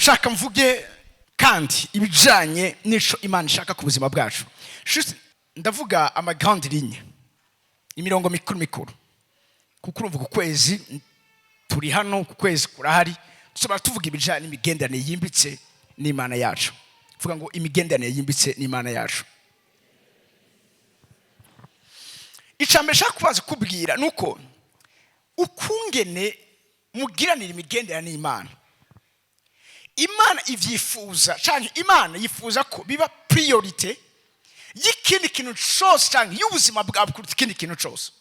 Shaka mvuge kandi ibijanye n'ico Imana ishaka ku buzima bwacu. Juste ndavuga ama grandes lignes, imirongo mikuru mikuru, kuko urumva ku kwezi turi hano, ku kwezi kurahari, dushobora tuvuga ibijanye n'imigenderanire yimbitse n'Imana yacu. Vuga ngo imigenderanire yimbitse n'Imana yacu. Icambere nshaka kubanza kubwira nuko ukungene mugiranira imigenderanire n'Imana, Imana ivyifuza canke Imana yifuza ko biba priorité y'ikindi kintu cose canke y'ubuzima bwawe kuruta ikindi kintu cose.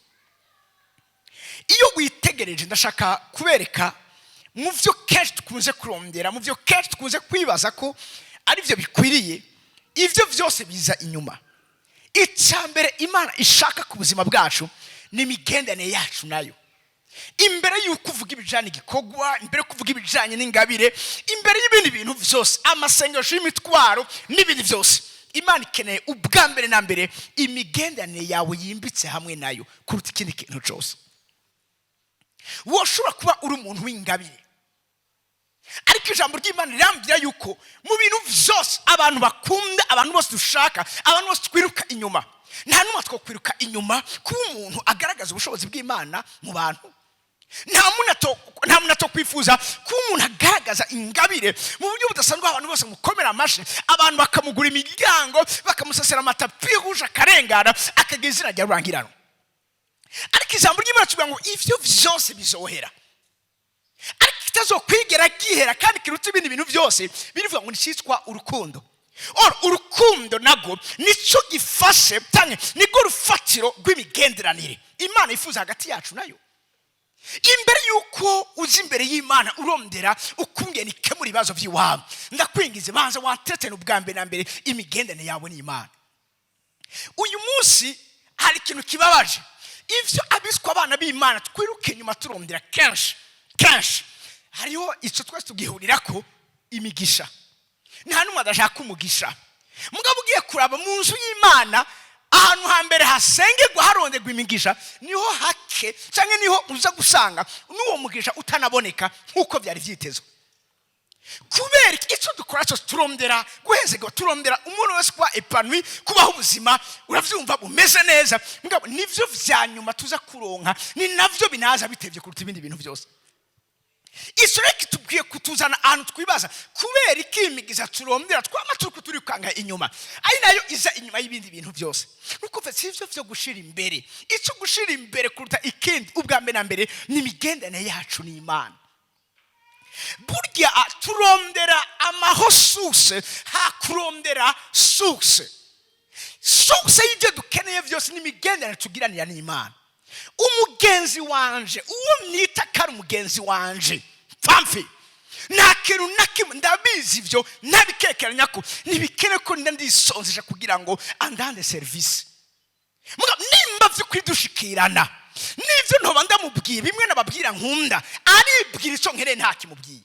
Iyo witegereje, ndashaka kubereka mu vyo kenshi dukunze kurondera, mu vyo kenshi dukunze kwibaza ko ari byo bikwiriye, ivyo vyose biza inyuma. Icya mbere Imana ishaka ku buzima bwacu ni imigenderanire yacu nayo. Imbere y'uko uvuga ibijyanye igikorwa, imbere yo kuvuga ibijyanye n'ingabire, imbere y'ibindi bintu byose, amasengesho y'imitwaro n'ibindi byose, Imana ikeneye ubwa mbere na mbere imigenderanire yawe yimbitse hamwe nayo kuruta ikindi kintu cyose. Woshobora kuba uri umuntu w'ingabire, ariko ijambo ry'Imana rirambwira yuko mu bintu byose abantu bakunda, abantu bose dushaka, abantu bose twiruka inyuma, nta n'umwe twakwiruka inyuma kuba umuntu agaragaza ubushobozi bw'Imana mu bantu. Nta muntu atokwifuza kuba umuntu agaragaza ingabire mu buryo budasanzwe, abantu bose mukomera amashyi, abantu bakamugura imiryango, bakamusasira amatapi rouge, akarengana, akagira izina rya rurangirano. Ariko ijambo ry'Imana tuvuga ngo ivyo vyose bizohera, ariko kitazokwigera gihera kandi kiruta ibindi bintu byose, birivuga ngo nicitwa urukundo. Or urukundo nago nico gifashe canke nirwo rufatiro rw'imigenderanire Imana yifuza hagati yacu nayo. Imbere y'uko uza imbere y'Imana urondera ukungene ikemura ibibazo by'iwawe, ndakwingize banza watetene ubwa mbere na mbere imigenderanire yawe n'Imana. Uyu munsi hari ikintu kibabaje: ivyo abiswa abana b'Imana twiruke inyuma turondera kenshi kenshi, hariho icyo twese tugihurira ko, imigisha. Nta n'umwe adashaka umugisha. Mugabo ugiye kuraba mu nzu y'Imana, ahantu hambere hasengerwa haronderwa imigisha, niho hake cyangwa niho uza gusanga n'uwo mugisha utanaboneka nk'uko byari byitezwe. Kubera iki? Icyo dukora cyose turondera guhezerwa, turondera umuntu wese kuba épanoui, kubaho ubuzima, urabyumva, bumeze neza. Mugabo nivyo vya nyuma tuza kuronka, ni navyo binaza bitevye kuruta ibindi bintu byose. Icyo rero kitubwiye kutuzana ahantu twibaza kubera iki imigisha turondera twama turiko turikanga inyuma ari nayo iza inyuma y'ibindi bintu byose. Nuko si ivyo vyo gushira imbere. Icyo gushira imbere kuruta ikindi ubwa mbere na mbere ni imigenderanire yacu n'Imana. Burya turondera amaho source, hakurondera source. Source y'ibyo dukeneye byose ni imigenderanire tugiranira n'Imana. Umugenzi wanje, uwo nita ko ari umugenzi wanje mpfamfi, nta kintu na kimwe, ndabizi ibyo ntabikekeranya ko ntibikene ko ndisonzesha kugira ngo andande serivisi. Mugabo nimba by'ukuri dushikirana n'ibyo ntoba ndamubwiye bimwe nababwira nkunda, aribwira icyo nkeneye nta kimubwiye.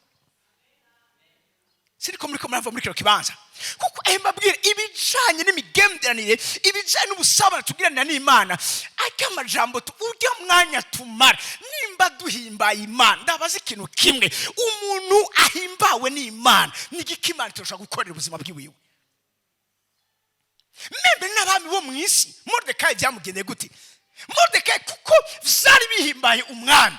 Siriko muri ko murava muri kino kibanza, kuko mbabwire ibijanye n'imigenderanire, ibijanye n'ubusabane tugiranira n'Imana, arya amajambo urya mwanya tumara nimba duhimbaye Imana. Ndabaza ikintu kimwe: umuntu ahimbawe n'Imana, ni igiki Imana turashobora gukorera ubuzima bwiwiwe? Même n'abami bo mu isi, Moridekayi byamugendeye gute? Moridekayi, kuko vyari bihimbaye umwami,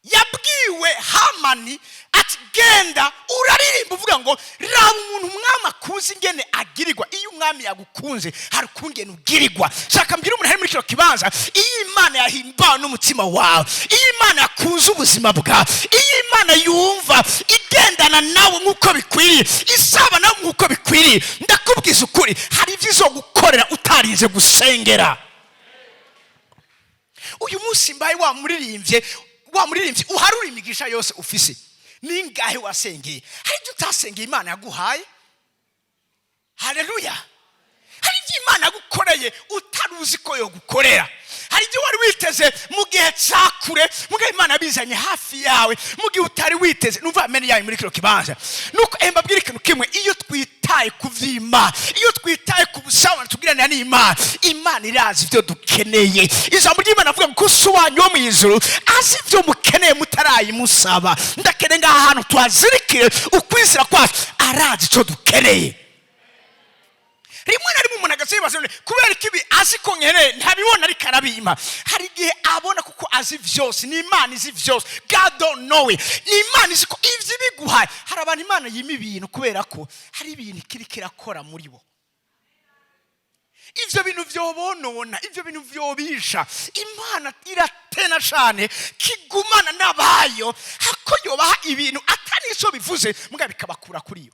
yabwiwe Hamani ati: "Genda uraririmba uvuga ngo raba umuntu umwami akunze ingene agirirwa." Iyo umwami yagukunze, hari ukungene ugirirwa. Shaka mbwira umuntu ari muri kino kibanza: iyo Imana yahimbawe n'umutima wawe, iyo Imana yakunze ubuzima bwawe, iyo Imana yumva igendana nawe nk'uko bikwiriye, isaba nawe nk'uko bikwiriye, ndakubwiza ukuri, hari ibyo izogukorera utarinze gusengera. Uyu munsi mbaye wa muririmbye uharura imigisha yose ufise, ningahe wasengeye? Hari ibyo utasengeye Imana yaguhaye. Haleluya! Hari ibyo Imana yagukoreye utari uzi ko yogukorera. Hari ibyo wari witeze mu gihe cya kure, mu gihe Imana yabizanye hafi yawe mu gihe utari witeze. Numva amene yawe muri kino kibanza. Nuko mbabwira ikintu kimwe: iyo twitaye ku vy'Imana, iyo twitaye ku busabane tugira tugenderanira n'Imana, Imana irazi ibyo dukeneye. Ijambo ry'Imana avuga ngo ko wanyu wo mu ijuru azi ibyo mukeneye mutarayimusaba. Ndakeneye ngaha hantu tuhazirikire ukwizera kwacu, arazi icyo dukeneye. Rimwe na rimwe umuntu agasiba yibaza, kubera ko ibi azi ko nkeneye ntabibona, ariko arabimpa. Hari igihe abona kuko azi byose. Ni Imana izi byose, God don't know it. Ni Imana izi ko ibyo ibiguhaye. Hari abantu Imana yima ibintu kubera ko hari ibintu ikiri kirakora muri bo. Ibyo bintu byobonona, ibyo bintu byobisha. Imana iratena cyane kigumana n'abayo, hako yobaha ibintu atari icyo bivuze, mbwa bikabakura kuri yo.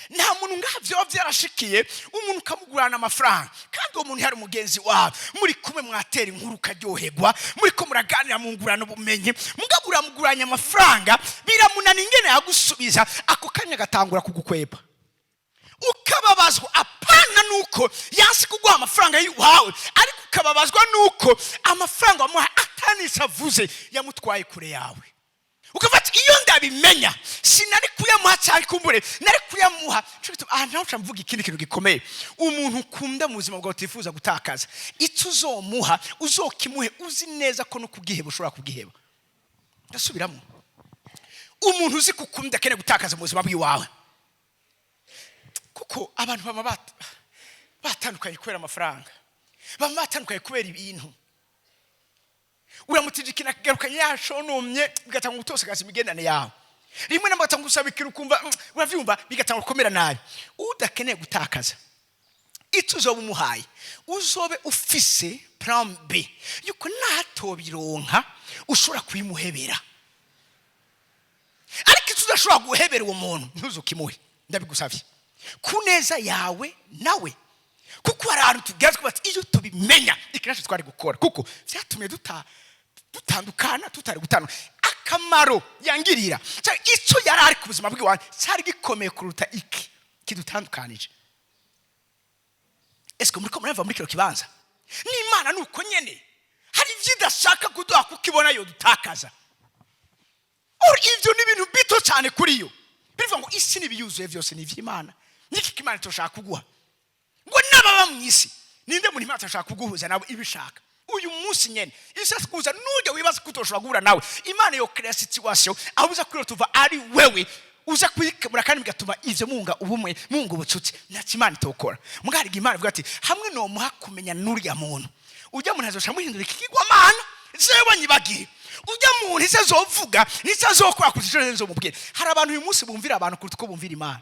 Nta muntu ngaha byoba byarashikiye, umuntu ukamugurana amafaranga, kandi uwo muntu yari umugenzi wawe, muri kumwe mwatera inkuru ukaryoherwa, muri ko muraganira, mungurana ubumenyi, mugabo uramuguranya amafaranga, biramunana ingene yagusubiza, ako kanya agatangura kugukwepa, ukababazwa. Apana nuko yansi kuguha amafaranga y'iwawe, ariko ukababazwa nuko amafaranga wamuha atanise avuze, yamutwaye kure yawe. Ukafata iyo ndabimenya sinari kuyamuha, cyangwa kumbure nari kuyamuha. Aha nawe uca mvuga ikindi kintu gikomeye: umuntu ukunda mu buzima bwawe utifuza gutakaza, icyo uzomuha uzokimuhe uzi neza ko no kugiheba ushobora kugiheba. Ndasubiramo: umuntu uzi kukunda akeneye gutakaza mu buzima bw'iwawe, kuko abantu baba batandukanye kubera amafaranga, baba batandukanye kubera ibintu. Uramutije ikintu akagarukanye yashonumye, bigatanga gutosagaza imigendane yawe. Rimwe na rimwe gusaba ikintu ukumva uravyumva, bigatanga gukomera nabi. Udakeneye gutakaza, icyo uzoba umuhaye uzobe ufise plan B yuko natobironka ushobora kubimuhebera. Ariko icyo udashobora guhebera uwo muntu, ntuzukimuhe, ndabigusabye ku neza yawe nawe, kuko hari ahantu tugera tukavuga ati iyo tubimenya iki nacyo twari gukora, kuko byatumye dutandukana tutari gutandukana. Akamaro yangirira cyangwa icyo yari ari ku buzima bw'iwanjye cyari gikomeye kuruta iki kidutandukanije. Ese muri ko murava muri kino kibanza? N'Imana ni uko nyene, hari ibyo idashaka kuduha kuko ibona yo dutakaza. Or ibyo ni ibintu bito cyane kuri yo. Bivuga ngo isi n'ibiyuzuye byose ni iby'Imana. Niki Imana itoshaka kuguha? Ngo n'ababa mu isi. Ninde muntu Imana itashaka kuguhuza nawe? Ibishaka uyu munsi nyene ishaka kuza nujya wibaza ko utoshobora guhura nawe. Imana yo créer situation aho uza kuri tuva ari wewe uza kuyikemura, kandi bigatuma ivyo munga ubumwe, munga ubucuti. Ntacyo Imana itokora. Mugariga Imana ivuga ati hamwe nomuha kumenya n'uriya muntu, ujya muntu azosha muhindura ikigwamana, jewe nyibagiye ujya muntu, icyo azovuga n'icyo azokora kuruta icyo nzomubwira. Hari abantu uyu munsi bumvira abantu kuruta uko bumvira Imana.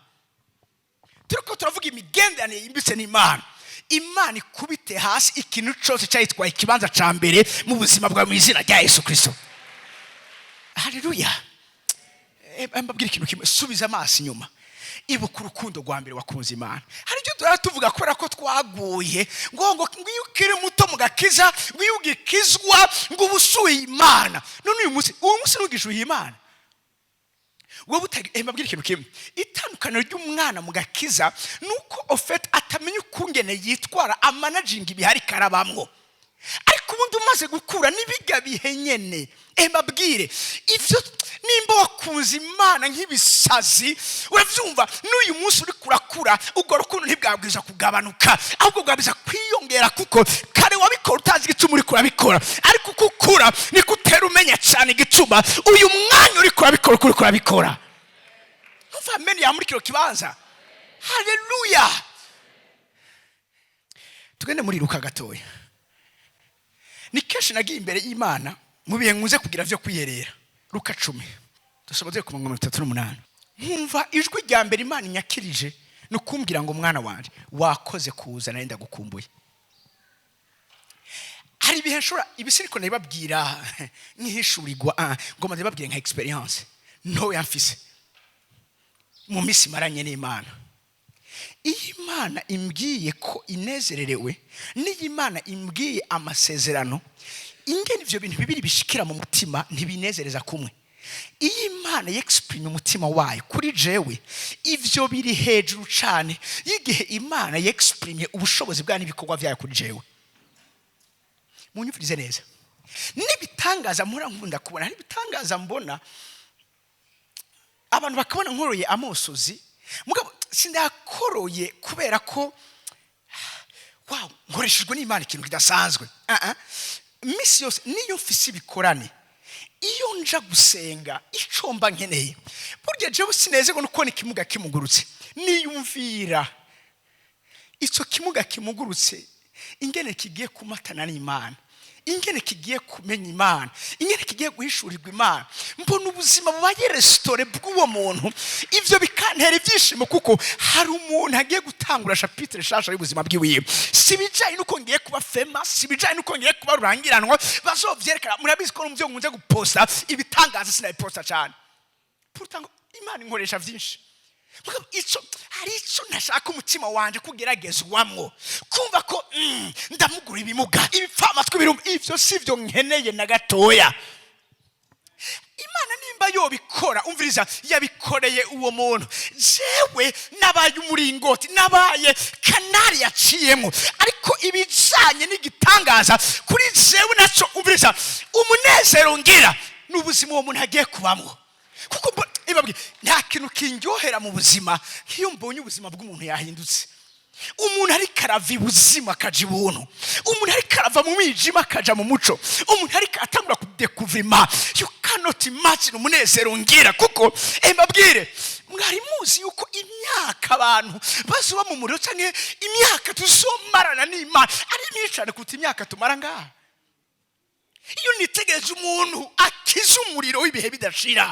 Turiko turavuga imigenderanire yimbitse n'Imana. Imana ikubite hasi ikintu cyose cyayitwaye ikibanza ca mbere mu buzima bwawe, mu izina rya Yesu Kristo. Haleluya! Mbabwira ikintu kimwe: subiza amaso inyuma, ibuka urukundo rwa mbere wakunze Imana. Hari ibyo duhora tuvuga kubera ko twaguye, ngo iyo ukiri muto mu gakiza, ngo iyo ugikizwa, ngo uba usuye Imana. None uyu munsi ntugishuye Imana wowe mbabwira ikintu kimwe: itandukaniro ry'umwana mu gakiza ni uko ofete atamenya ukungene yitwara, amanaginga ibihari karabamwo. Ariko ubundi umaze gukura n'ibiga bihe nyene. Mbabwire ivyo: nimba wakunze Imana nk'ibisazi, uravyumva, n'uyu munsi uri kurakura, urwo rukundo ntibwabwiza kugabanuka, ahubwo bwabwiza kwiyongera, kuko kare wabikora utazi igituma uriko urabikora, ariko uko ukura niko utera umenya cyane igituma uyu mwanya uriko urabikora uko uriko urabikora. Numva amen ya muri kino kibanza. Haleluya! Tugende muri Luka gatoya. Ni kenshi nagiye imbere y'Imana mu bihe nkunze kugira byo kwiherera. Luka 10, dusoma tuye ku 38. Nkumva ijwi rya mbere Imana inyakirije ni ukumbwira ngo: "Mwana wanjye, wakoze kuza, nari ndagukumbuye." Hari ibihe nshobora, ibi siniko ndabibabwira nk'ihishurirwa, ngomba ndabibabwire nka experience ntoya mfise mu minsi maranye n'Imana. Iyo Imana imbwiye ko inezererewe, n'iyo Imana imbwiye amasezerano, ingene ibyo bintu bibiri bishikira mu mutima ntibinezereza kumwe. Iyo Imana yexprime umutima wayo kuri jewe, ivyo biri hejuru cane y'igihe Imana yexprime ubushobozi bwayo n'ibikorwa byayo kuri jewe. Munyumvirize neza: n'ibitangaza mpora nkunda kubona, hari ibitangaza mbona abantu bakabona nkoroye amosozi, mugabo sindakoroye kubera ko Wow, nkoreshejwe n'Imana ikintu kidasanzwe. Ah, ah. Misi yose niyo mfise ibikorane, iyo nja gusenga, ico mba nkeneye, burya jewe sinezerwa no kubona ikimuga kimugurutse. Niyumvira icyo kimuga kimugurutse, ingene kigiye kumatana n'Imana, ingene kigiye kumenya Imana, ingene kigiye guhishurirwa Imana. Mbona ubuzima bubaye restored bw'uwo muntu. Ibyo bikantera ibyishimo, kuko hari umuntu agiye gutangura chapitre shasha y'ubuzima bwiwiwe. Si ibijyanye n'uko ngiye kuba famous, si ibijyanye n'uko ngiye kuba rurangiranwa bazovyerekana. Murabizi ko mu nkunze guposta ibitangaza, sinabiposta cyane. Pourtant Imana inkoresha byinshi. Mugabo ico hari ico ntashaka umutima wanje kugeragezwamwo, kumva ko ndamugura ibimuga, ibipfamatwi birumva. Ivyo si byo nkeneye na gatoya. Imana nimba yobikora, umviriza, yabikoreye uwo muntu. Jewe nabaye umuringoti, nabaye canal yaciyemo. Ariko ibijanye n'igitangaza kuri jewe naco, umviriza, umunezero ngira ni ubuzima uwo muntu agiye kubamwo, kuko ibabwi nta kintu kindyohera mu buzima nk'iyo mbonye ubuzima bw'umuntu yahindutse. Umuntu ariko arava ibuzima akaja ibuntu, umuntu ariko arava mu mwijima akaja mu muco, umuntu ariko atangura kudekuvima. You cannot imagine umunezero ngira. Kuko mbabwire, mwari muzi yuko imyaka abantu bazoba mu muriro, canke imyaka tuzomarana n'Imana, ari myinshi cyane kuruta imyaka tumara ngaha? Iyo nitegereje umuntu akiza umuriro w'ibihe bidashira,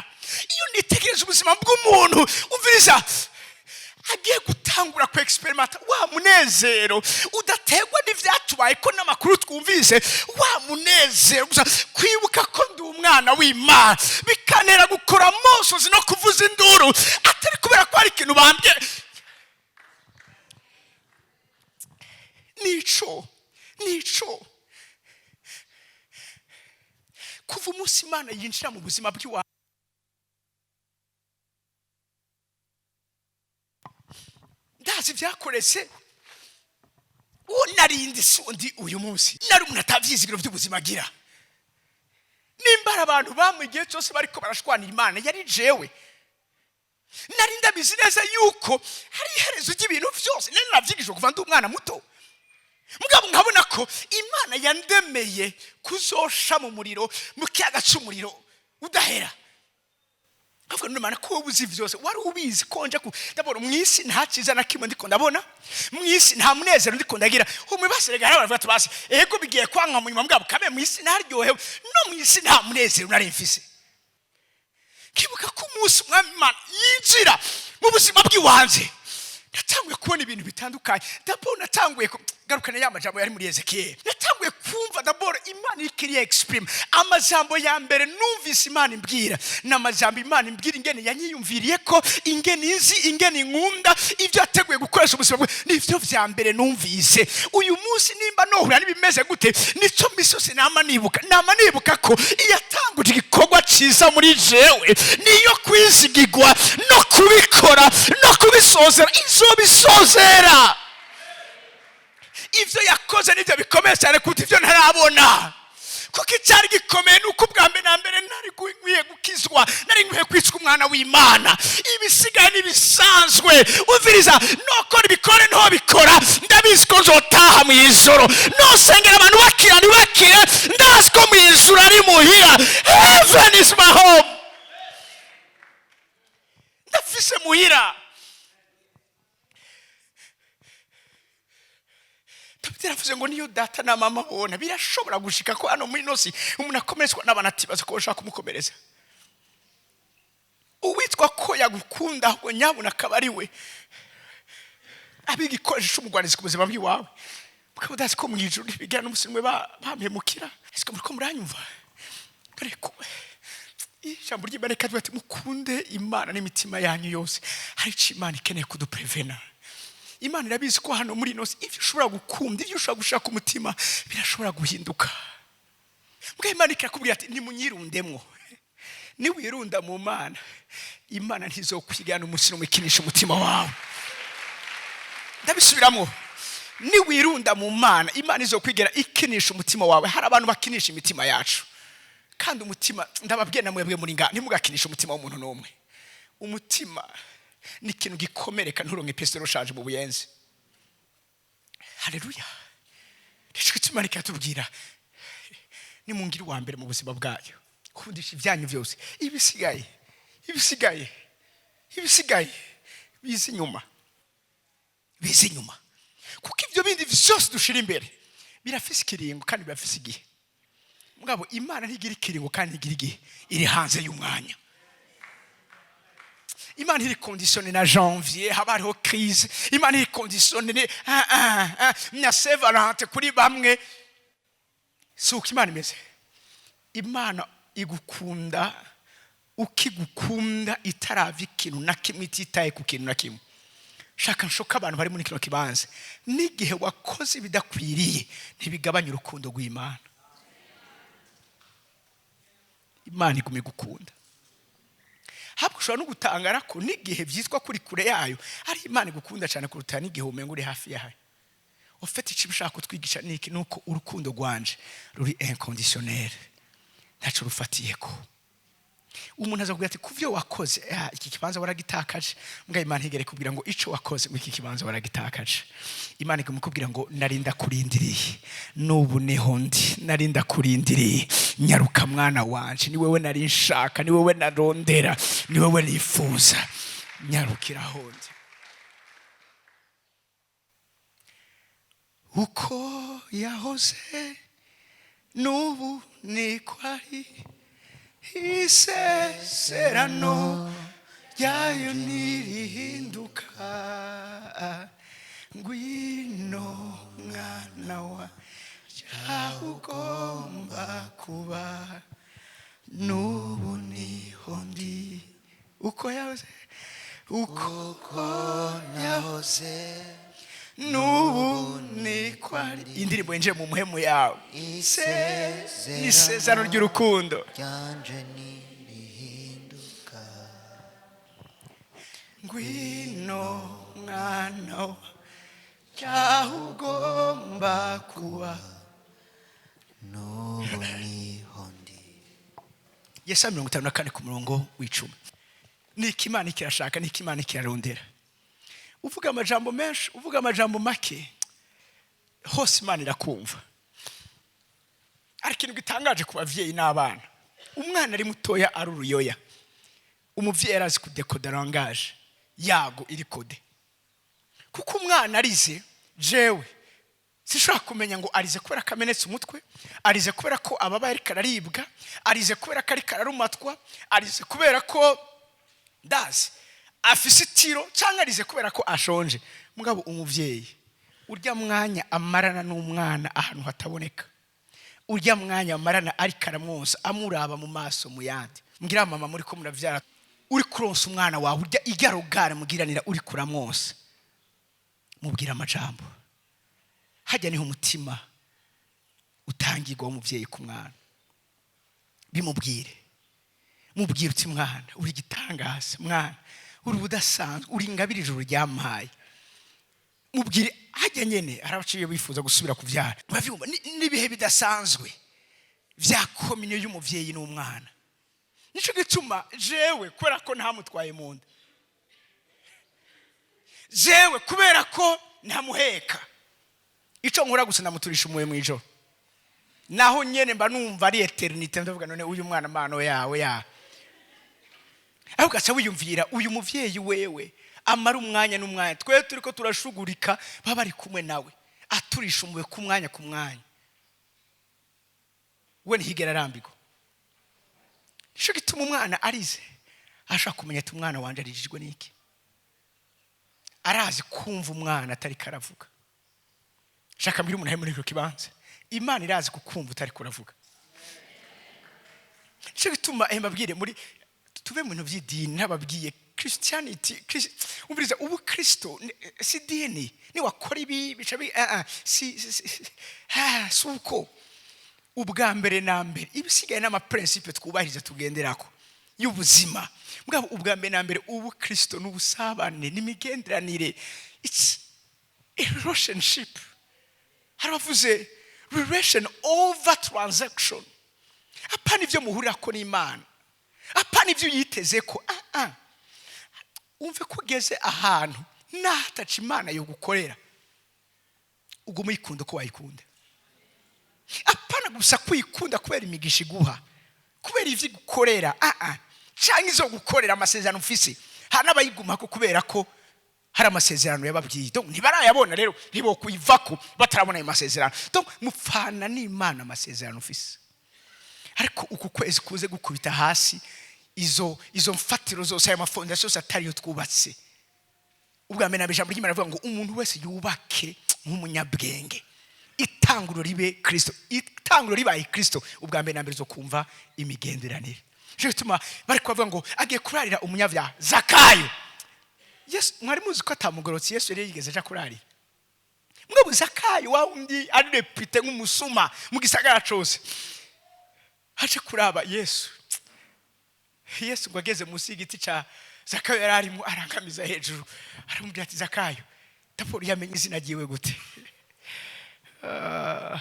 iyo nitegereje ubuzima bw'umuntu, umviriza, agiye gutangura ku experimenta wa munezero udaterwa n'ivyatubaye ko n'amakuru twumvise, wa munezero gusa kwibuka ko ndi umwana w'Imana, bikantera gukora amosozi no kuvuza induru, atari kubera ko hari ikintu bambye. Nico kuva umunsi Imana yinjira mu buzima bw'iwawe, ndazi ibyakoretse. Uwo narindi si undi uyu munsi. Nari umuntu atavyizigiro by'ubuzima agira. Nimba hari abantu bamwe igihe cyose bariko barashwanira Imana, yari jewe. Nari ndabizi neza yuko hari iherezo ry'ibintu byose. Nari navyigishijwe kuva ndi umwana muto. Mugabo nkabona ko Imana yandemeye kuzosha mu muriro, mu kiyaga c'umuriro udahera. Kavuga none Mana, ko wowe uzi vyose, wari ubizi ko nja ku ndabona mu isi nta cyiza na kimwe ndiko ndabona, mu isi nta munezero ndiko ndagira. Umwe baserega hari baravuga ati basi ego bigiye kwanka mu nyuma, mugabo kabe mu isi ntaryohewe, no mu isi nta munezero nari mfise. Kibuka ko umunsi Umwami Imana yinjira mu buzima bw'iwanje, natanguye kubona ibintu bitandukanye. D'abord natanguye garukana ya majambo yari muri Ezekiel. Natanguye kumva d'abord Imana iriko iri exprime. Amajambo ya mbere numvise Imana imbwira ni amajambo Imana imbwira ingene yanyiyumviriye, ko ingene izi, ingene inkunda, ibyo yateguye gukoresha ubuzima bwe. Nivyo vya mbere numvise. Uyu munsi nimba nohura n'ibimeze gute, nico misi yose nama nibuka. Nama nibuka ko iyatanguje igikorwa ciza muri jewe niyo kwizigirwa no kubikora no kubisozera, izobisozera. Ivyo yakoze nivyo bikomeye cyane kuruta ivyo ntarabona, kuko icyari gikomeye ni uko ubwa mbere na mbere nari nkwiye gukizwa, nari nkwiye kwicwa umwana w'Imana. Ibisigaye n'ibisanzwe. Umviriza, nokora ibikore ntobikora, ndabizi ko nzotaha mu ijoro. Nosengera abantu bakira ntibakire, ndazi ko mu ijoro ari muhira. Heaven is my home. Ndafise muhira. Dawidi yaravuze ngo niyo data na mama bona, birashobora gushika ko hano muri nosi umuntu akomeretswa n'abantu atibaza ko bashaka kumukomereza. Uwitwa ko yagukunda, ahubwo nyabuna akaba ari we abiga igikoresho c'umugwanizi ku buzima bw'iwawe, mukaba udazi ko mu ijuru ntibigera n'umunsi umwe bampemukira. Ese muriko muranyumva? Dore ko ijambo ry'Imana rikavuga ati mukunde Imana n'imitima yanyu yose. Hari ico Imana ikeneye kuduprevena. Imana irabizi ko hano muri ino si ivyo ushobora gukunda, ivyo ushobora gushaka umutima, birashobora guhinduka. Mbwa Imana ikakubwira ati nimunyirundemwo. Niwirunda mu Mana, Imana ntizokwigana umunsi n'umwe ikinisha umutima wawe. Ndabisubiramo, niwirunda mu Mana, Imana izokwigera ikinisha umutima wawe. Hari abantu bakinisha imitima yacu. Kandi umutima, ndababwiye na mwebwe muri ngaha, ntimugakinishe umutima w'umuntu n'umwe. Umutima ni ikintu gikomereka nturonke pièce de rechange mu buyenzi. Haleluya. Nicyo gituma rikatubwira: nimungire uwa mbere mu buzima bwayo, kundisha ibyanyu byose, ibisigaye biza inyuma, biza inyuma, kuko ibyo bindi byose dushira imbere birafise ikiringo kandi birafise igihe. Mugabo Imana ntigira ikiringo kandi ntigira igihe, iri hanze y'umwanya. Imana iri conditionnée na janvier haba hariho crise. Imana iri conditionnée na Saint Valentin kuri bamwe. Si uko Imana imeze. Imana igukunda ukigukunda, itaravye ikintu na kimwe, ititaye ku kintu na kimwe. Shaka nshoka abantu bari muri kino kibanza: n'igihe wakoze ibidakwiriye, ntibigabanya urukundo rw'Imana. Imana iguma igukunda. Habwo ushobora no gutangara ko n'igihe byitwa kuri kure yayo, ari Imana igukunda cyane kuruta n'igihe umenga uri hafi yayo. Ufite icyo ushaka kutwigisha ni iki? Ni uko urukundo rwanje ruri inconditionnel, ntacyo rufatiye ko umuntu aza kugira ati: "Ku byo wakoze, iki kibanza waragitakaje." Mbwa Imana ntigere kubwira ngo ico wakoze ngo iki kibanza waragitakaje. Imana ikamukubwira ngo: "Narinda kurindiriye, n'ubu niho ndi, narinda kurindiriye. Nyaruka mwana wanje, ni wewe nari nshaka, ni wewe narondera, ni wewe nifuza, nyarukira aho ndi." Uko yahoze n'ubu niko ari, isezerano ryayo ntirihinduka. Ngwino mwana wa, aho ugomba kuba, n'ubu niho ndi. Uko yahoze, uko Nahoze, n'ubu niko ari. Indirimbo yinjiye mu muhemu yawe. Isezerano Isezerano ry'urukundo ryanje ntirihinduka. Ngwino mwana wa, aho ugomba kuba, N'ubu niho ndi. Yesaya 54 ku murongo w'10. Niko Imana ikirashaka, niko Imana ikirarondera. Uvuga amajambo menshi, uvuga amajambo make, hose Imana irakumva. Hari ikintu gitangaje ku babyeyi n'abana. Umwana ari mutoya, ari uruyoya, umubyeyi arazi kudekoda langage yago iri codée, kuko umwana arize, jewe sinshobora kumenya ngo arize kubera ko amenetse umutwe, arize kubera ko ababaye ariko araribwa, arize kubera ko ariko ararumatwa, arize kubera ko ndazi afise itiro, cyangwa arize kubera ko ashonje. Mugabo umubyeyi, urya mwanya amarana n'umwana ahantu hataboneka, urya mwanya amarana ariko aramwonsa, amuraba mu maso mu yandi, mbwira mama muri ko murabyara, uri kuronsa umwana wawe, urya irya regard mugiranira uri kuramwonsa, mubwira amajambo, hajya niho umutima utangirwa w'umubyeyi ku mwana. Bimubwire, mubwire uti: "Mwana, uri igitangaza, mwana, uri ubudasanzwe, uri ingabire ijuru ryampaye." Mubwire hajya nyene. Hari abaciye bifuza gusubira kubyara. Murabyumva, n'ibihe bidasanzwe bya communion y'umubyeyi n'umwana. Nicyo gituma jewe, kubera ko ntamutwaye mu nda, jewe kubera ko ntamuheka, icyo nkora gusa namuturisha umuwe mu ijoro. Naho nyene mba numva ari éternité. Ndavuga: "None uyu mwana, mano yawe ya?" Aho ugaca wiyumvira uyu muvyeyi wewe amara umwanya n'umwanya, twe turiko turashugurika, baba bari kumwe nawe, aturisha umuwe ku mwanya ku mwanya, we ntihigera arambirwa. Nicyo gituma umwana arize ashaka kumenya ati: "Umwana wanje arijijwe n'iki?" Arazi kumva umwana atari karavuga. Shaka mbwira umuntu ari muri icyo kibanza: Imana irazi kukumva utari kuravuga. Nicyo gituma mbabwire, muri tuve mu bintu by'idini. Ntababwiye Christianity, umviriza, ubu Kristo si dini. Niwakora ibi bica bi si uko. Ubwa mbere na mbere, ibisigaye n'ama principes twubahiriza, tugenderako y'ubuzima bwabo. Ubwa mbere na mbere, ubu Kristo n'ubusabane n'imigenderanire. It's a relationship. Hari abavuze relation over transaction. Apana ibyo muhurirako n'Imana, apana ibyo uyiteze ko umve ko ugeze ahantu nataca Imana yo gukorera, uguma uyikunda uko wayikunda. Apana gusa kwikunda kubera imigisha iguha, kubera ivyo igukorera, ah, canke izo gukorera, amasezerano ufise. Hari n'abayigumako kubera ko hari amasezerano yababwiye. Donc ntibarayabona, rero ntibokuyivako batarabona ayo masezerano. Donc mupfana n'Imana amasezerano ufise. Ariko uku kwezi kuze gukubita hasi izo mfatiro zose, ayo ma fondation yose atariyo twubatse. Ubwa mbere na mbere, ijambo ry'Imana rivuga ngo umuntu wese yubake nk'umunyabwenge, itanguro ribe Kristo. Itanguro ribaye Kristo, ubwa mbere na mbere zo kumva imigenderanire. Nicyo gituma bari kubavuga ngo agiye kurarira umunyabyaha Zakayo. Yesu, mwari muzi ko atamugorotse Yesu yari yigeze aja kurarira? Mugabo Zakayo, wa wundi ari réputé nk'umusuma mu gisagara cose, aje kuraba Yesu. Yesu ngo ageze munsi y'igiti cya Zakayo yari arimo, arangamiza hejuru, aramubwira ati: "Zakayo." Taporo yamenye izina ryiwe gute? Ah,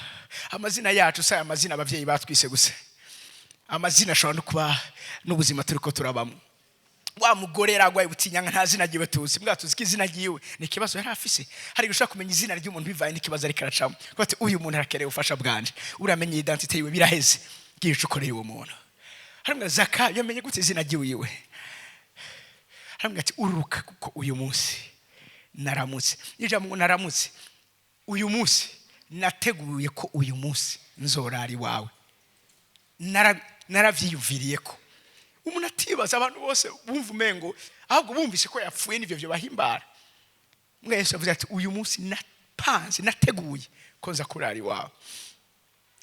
amazina yacu si aya mazina ababyeyi batwise gusa. Amazina ashobora no kuba n'ubuzima turi ko turabamo. Wa mugore yari arwaye ubutinyanga, nta zina ryiwe tuzi. Mbwa tuzi ko izina ryiwe ni ikibazo yari afise. Hari igihe ushobora kumenya izina ry'umuntu bivaye n'ikibazo ariko aracamo. Kuko ati: "Uyu muntu arakeneye ubufasha bwanje." Uramenye identité yiwe, biraheze, ngiye ico ukoreye uwo muntu. Haramubwira: "Zakayo." Yamenye gute izina ryiwe? Haramubwira ati: "Ururuka, kuko uyu munsi naramutse." Ijambo ngo naramutse, uyu munsi nateguye ko uyu munsi nzorara iwawe. Naravyiyumviriye ko umuntu atibaza, abantu bose bumva umengo ahubwo bumvise ko yapfuye nivyo byo bahimbara. Mbwa Yesu yavuze ati: "Uyu munsi napanze, nateguye ko nza kurara iwawe."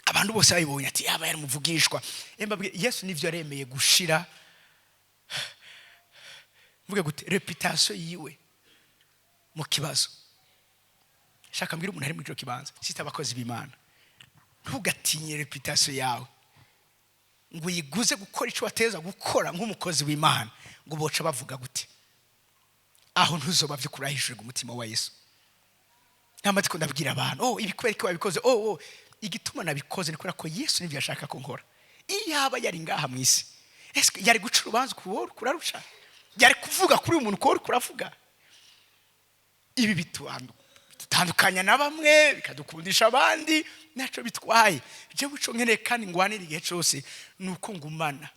Abantu bose babibonye ati: "Yaba yari muvugishwa." Mbabwire, Yesu nivyo yaremeye gushira, mvuge gute, réputation yiwe mu kibazo. Shaka mbwira umuntu ari muri ico kibanza, sita abakozi b'Imana, ntugatinye réputation yawe ngo uyiguze gukora icyo wateza gukora nk'umukozi w'Imana, ngo boca bavuga gute. Aho ntuzoba byo kurahishurirwa umutima wa Yesu. Nta ndabwira abantu: "Oh, ibi kubera ko wabikoze." Oh, igituma nabikoze ni kubera ko Yesu nibyo yashaka ko nkora. Iyo yaba yari ngaha mu isi, ese yari guca urubanza ku wowe kuraruca? Yari kuvuga kuri uyu muntu ko uri kuravuga? Ibi bitandukanya na bamwe, bikadukundisha abandi, ntacyo bitwaye. Jewe ico nkeneye kandi ngwanira igihe cyose ni uko ngumana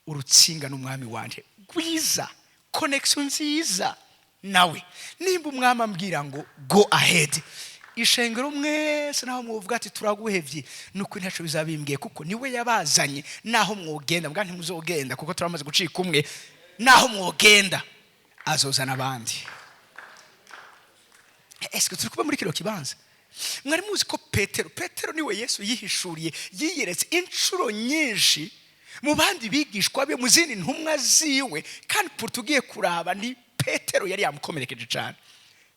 urutsinga n'umwami wanje rwiza, connection nziza nawe. Nimba umwami ambwira ngo "Go ahead," ishengero mwese naho mwovuga ati: "Turaguhevye," nuko ntacyo bizabimbwiye, kuko niwe yabazanye. Naho mwogenda, mbwa ntimuzogenda kuko turamaze gucika umwe, naho mwogenda azozana abandi. Ese turi kuba muri kino kibanza? Mwari muzi ko Petero niwe Yesu yihishuriye, yiyeretse inshuro nyinshi mu bandi bigishwa be, mu zindi ntumwa ziwe? Kandi purutu ugiye kuraba, ni Petero yari yamukomerekeje cyane.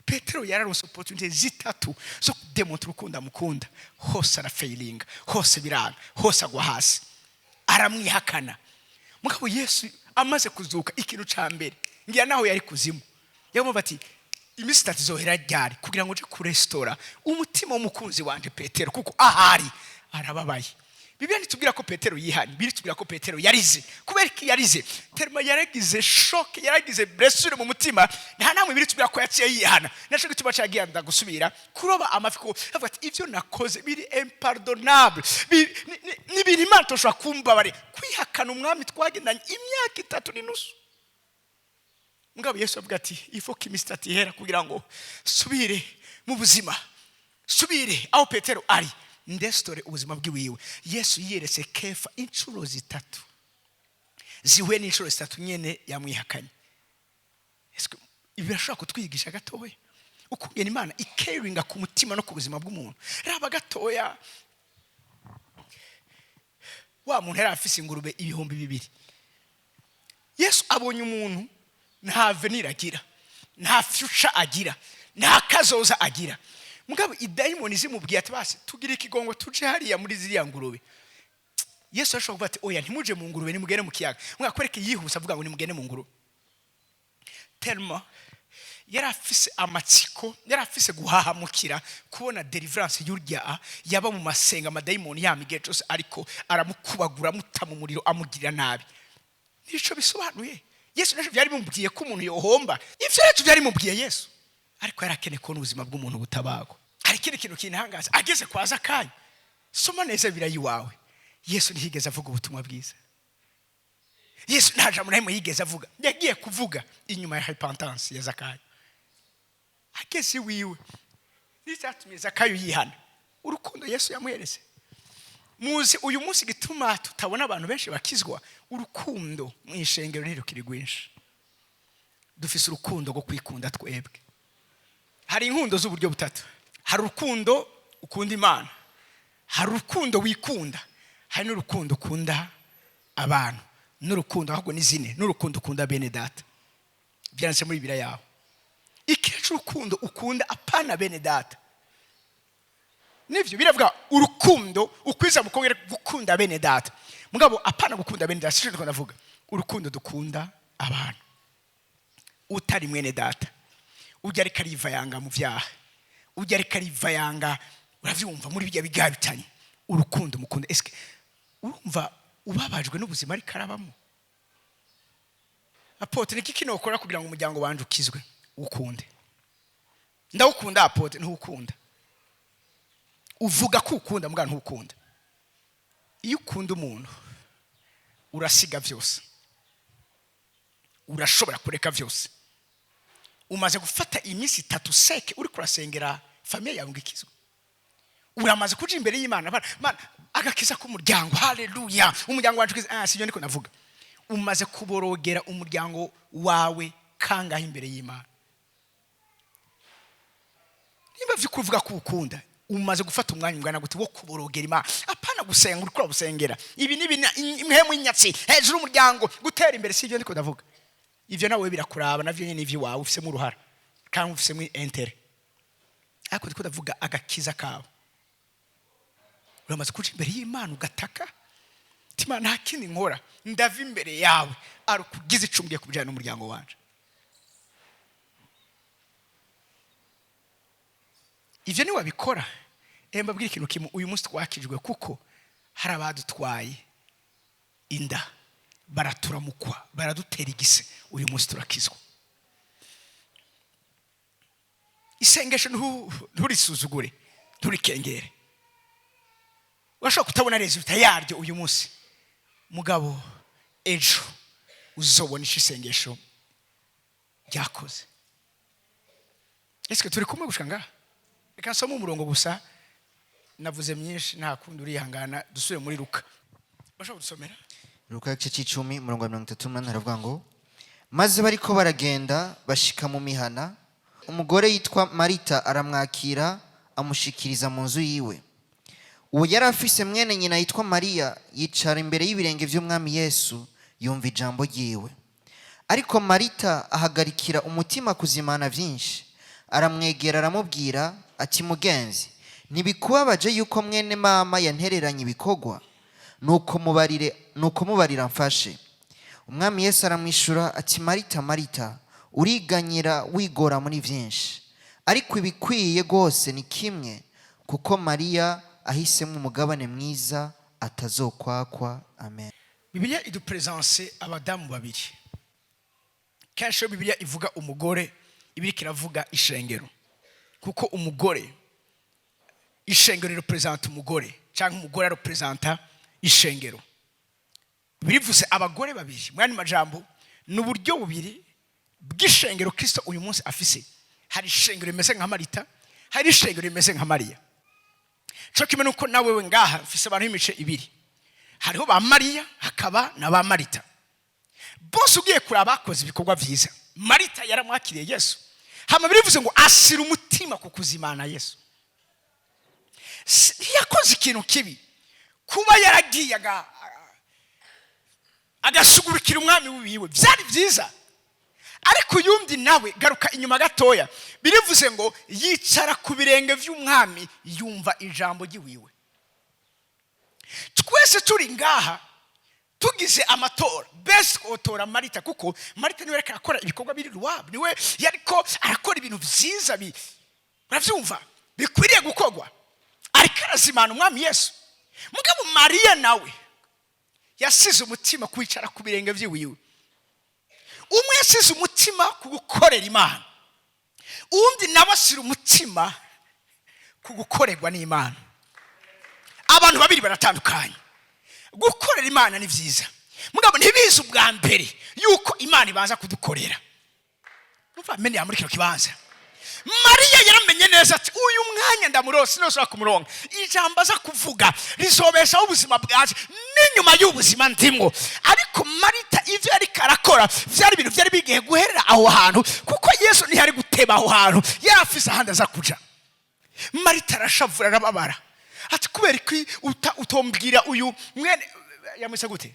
Petero yararonse opportunité zitatu zo kudemontra urukundo amukunda. Hose arafailinga, hose biranga, hose agwa hasi, aramwihakana. Mugabo Yesu amaze kuzuka, ikintu ca mbere ngira naho yari kuzimu yamubwira ati: "Iminsi 3 izohera ryari kugira ngo nje kurestora umutima w'umukunzi wanje Petero, kuko ahari arababaye?" Bibiliya ntitubwira ko Petero yihanye, Bibiliya itubwira ko Petero yarize. Kubera ko yarize, tellement yaragize choc, yaragize blessure mu mutima. Nta namwe Bibiliya itubwira ko yaciye yihana. Naco gituma cagenda gusubira kuroba amafi, ko avuga ati: "Ivyo nakoze biri impardonnable, ni ibintu Imana toshobora kumbabarira, kwihakana umwami twagendanye imyaka 3 n'inusu." Mugabo Yesu avuga ati: "Ifo ko iminsi 3 ihera kugira ngo subire mu buzima, subire aho Petero ari, ndestore ubuzima bw'iwiwe." Yesu yiyeretse Kefa inshuro zitatu zihuye n'inshuro zitatu nyene yamwihakanye. Ese ibi birashobora kutwigisha gatoya ukugena Imana ikeringa ku mutima no ku buzima bw'umuntu? Raba gatoya wa muntu yari afise ingurube 2000. Yesu abonye umuntu nta avenir agira, nta future agira, nta kazoza agira. Mugabo idayimoni zimubwiye ati: "Basi tugire ikigongo, tuje hariya muri ziriya ngurube." Yesu ashobora kuvuga ati: "Oya, ntimuje mu ngurube, nimugende mu kiyaga." Mwakwereke yihuse avuga ngo nimugende mu ngurube, tellement yari afise amatsiko, yari afise guhahamukira kubona deliverance y'urya yaba mu masenga, amadayimoni yama igihe cyose ariko aramukubagura, amuta mu muriro, amugirira nabi. Nico bisobanuye. Yesu nacyo byari bimubwiye ko umuntu yohomba, ivyo nacyo byari bimubwiye Yesu, ariko yari akeneye kubona ubuzima bw'umuntu butabagwa. Hari ikindi kintu kintangaza ageze kwa Zakayo. Soma neza birayi wawe. Yesu ntiyigeze avuga ubutumwa bwiza. Yesu nta jambo na rimwe yigeze avuga. Yagiye kuvuga inyuma ya repentance ya Zakayo ageze iwiwe. N'icyatumye Zakayo yihana, urukundo Yesu yamuhereze. Muzi uyu munsi gituma tutabona abantu benshi bakizwa? Urukundo mu ishengero ntirukiri rwinshi. Dufise urukundo rwo kwikunda twebwe. Hari inkundo z'uburyo butatu: hari urukundo ukunda Imana, hari urukundo wikunda, hari n'urukundo ukunda abantu, n'urukundo, ahubwo ni zine, n'urukundo ukunda bene data. Byanditse muri Bibiliya yawe. Ikenshi urukundo ukunda apana bene data, nivyo biravuga urukundo ukwiza mukongera gukunda bene data, mugabo apana gukunda bene data sicyo ndavuga. Urukundo dukunda abantu, utari mwene data, ujya ariko arivayanga mu byaha, ujya ariko arivayanga, uravyumva, muri bijya bigabitanye, urukundo mukunda, eske urumva ubabajwe n'ubuzima ariko arabamo? Apôtre, ni kiki nokora kugira ngo umuryango wanje ukizwe? Ukunde. Ndawukunda, apôtre. Ntuwukunda. Uvuga ko ukunda, mbwa ntukunda. Iyo ukunda umuntu urasiga byose, urashobora kureka byose. Umaze gufata iminsi 3 seke uri kurasengera famille yawe ngo ikizwe? Uramaze kuja imbere y'Imana, Mana, agakiza k'umuryango, haleluya, umuryango wacu ukize? Ah, sibyo ndiko navuga. Umaze kuborogera umuryango wawe kangahe imbere y'Imana? Niba vy'ukuri uvuga ko ukunda, umaze gufata umwanya ungana gute wo kuborogera Imana? Apana gusenga uriko urabusengera ibi n'ibi, impemu y'inyatsi hejuru y'umuryango gutera imbere, sibyo ndiko ndavuga. Ivyo nawe birakuraba, navyo nyene ivy'iwawe ufisemo uruhara kandi ufisemo intérêt, ariko ndiko ndavuga agakiza kawe. Uramaze kuja imbere y'Imana ugataka ati: "Imana, nta kindi nkora, ndava imbere yawe ari ukugize ico umbwiye ku bijyanye n'umuryango wanje"? Ivyo niwabikora, mbabwire ikintu kimwe: uyu munsi twakijwe kuko hari abadutwaye inda, baraturamukwa, baradutera igise. Uyu munsi turakizwa. Isengesho nturisuzugure, nturikengere. Urashobora kutabona résultat yaryo uyu munsi, mugabo ejo uzobona ico isengesho ryakoze. Ese turi kumwe gushika ngaha? Reka nsome umurongo gusa, navuze myinshi, nta kundi urihangana. Dusubire muri Luka. Bashobora kudusomera? Luka igice c'icumi, umurongo wa 38, haravuga ngo: "Maze bariko baragenda, bashika mu mihana, umugore yitwa Marita aramwakira, amushikiriza mu nzu yiwe. Uwo yari afise mwene nyina yitwa Mariya, yicara imbere y'ibirenge vy'Umwami Yesu, yumva ijambo ryiwe. Ariko Marita ahagarikira umutima kuzimana vyinshi. Aramwegera, aramubwira ati: 'Mugenzi, ntibikubabaje yuko mwene mama yantereranye ibikorwa? Nuko mubarire, nuko mubarira mfashe.' Umwami Yesu aramwishura ati: 'Marita, Marita, uriganyira wigora muri vyinshi, ariko ibikwiye rwose ni kimwe, kuko Mariya ahisemo umugabane mwiza atazokwakwa.' Amen." Bibiliya idupresence abadamu babiri. Kenshi iyo Bibiliya ivuga umugore, iba iriko iravuga ishengero, kuko umugore, ishengero rirepresenta umugore, cyangwa umugore arepresenta ishengero. Birivuze abagore babiri. Mu yandi majambo, ni uburyo bubiri bw'ishengero Kristo uyu munsi afise. Hari ishengero rimeze nka Marita, hari ishengero rimeze nka Mariya. Cyo kimwe nuko nawe we ngaha mfise abantu b'imice ibiri: hariho ba Mariya, hakaba na ba Marita. Bose ugiye kureba bakoze ibikorwa byiza. Marita yaramwakiriye Yesu, hama birivuze ngo asira umutima ku kuzimana Yesu. Ntiyakoze ikintu kibi kuba yaragiye agasugurukira umwami wiwe, byari byiza. Ariko uyundi nawe, garuka inyuma gatoya, birivuze ngo yicara ku birenge by'umwami, yumva ijambo ry'iwiwe. Twese turi ngaha, tugize amatora, bese twotora Marita, kuko Marita niwe ariko arakora ibikorwa biri ruwabo, niwe yariko arakora ibintu byiza urabyumva, bikwiriye gukorwa, ariko arazimana umwami Yesu. Mugabo Mariya nawe yasize umutima kwicara ku birenge by'iwiwe. Umwe yasize umutima ku gukorera Imana, undi nawe ashyira umutima ku gukorerwa n'Imana. Abantu Abantu babiri baratandukanye. Gukorera Imana ni byiza, mugabo ntibizi ubwa mbere yuko Imana ibanza kudukorera. Numva mene muri kino kibanza, Mariya yaramenye neza ati: "Uyu mwanya ndamurose, sinashobora kumuronka. Ijambo aza kuvuga rizobeshaho ubuzima bwaje n'inyuma y'ubuzima ndimwo." Ariko Marita, ibyo yariko arakora byari ibintu byari bigiye guherera aho hantu, kuko Yesu ntiyari guteba aho hantu, yari afise ahandi aza kuja. Marita arashavura, arababara, ati: "Kubera ko utombwira uyu mwene," yamwise gute,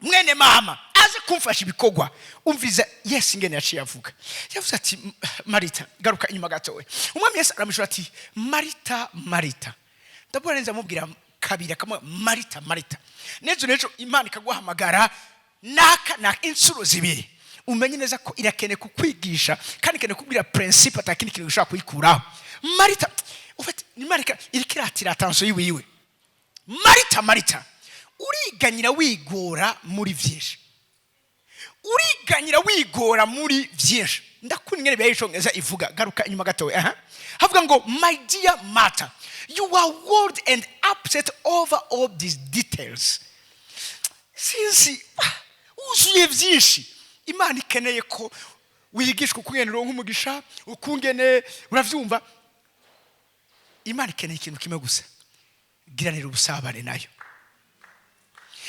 "mwene mama aze kumfasha ibikorwa?" Umviza Yesu ingene yaciye avuga. Yavuze ati: "Marita," garuka inyuma gatoya. Umwami Yesu aramishura ati: "Marita, Marita." Ndabona neza amubwira kabiri, akamuha: "Marita, Marita." Nejo nejo Imana ikaguhamagara naka naka inshuro zibiri, umenye neza ko irakeneye kukwigisha kandi ikeneye kubwira principe, atakindi kintu ushobora kuyikuraho. Marita, ufite Imana iriko iratira attention yiwiwe: "Marita, Marita, uriganyira wigora muri byinshi, uriganyira wigora muri byinshi." Ndakunda ingene bibiliya y'icongereza ivuga. Garuka inyuma gatoya. Aha havuga ngo: "My dear Martha, you are worried and upset over all these details." Sinzi, wuzuye byinshi. Imana ikeneye ko wigishwa ukungene uronka umugisha, ukungene uravyumva. Imana ikeneye ikintu kimwe gusa: giranira ubusabane nayo.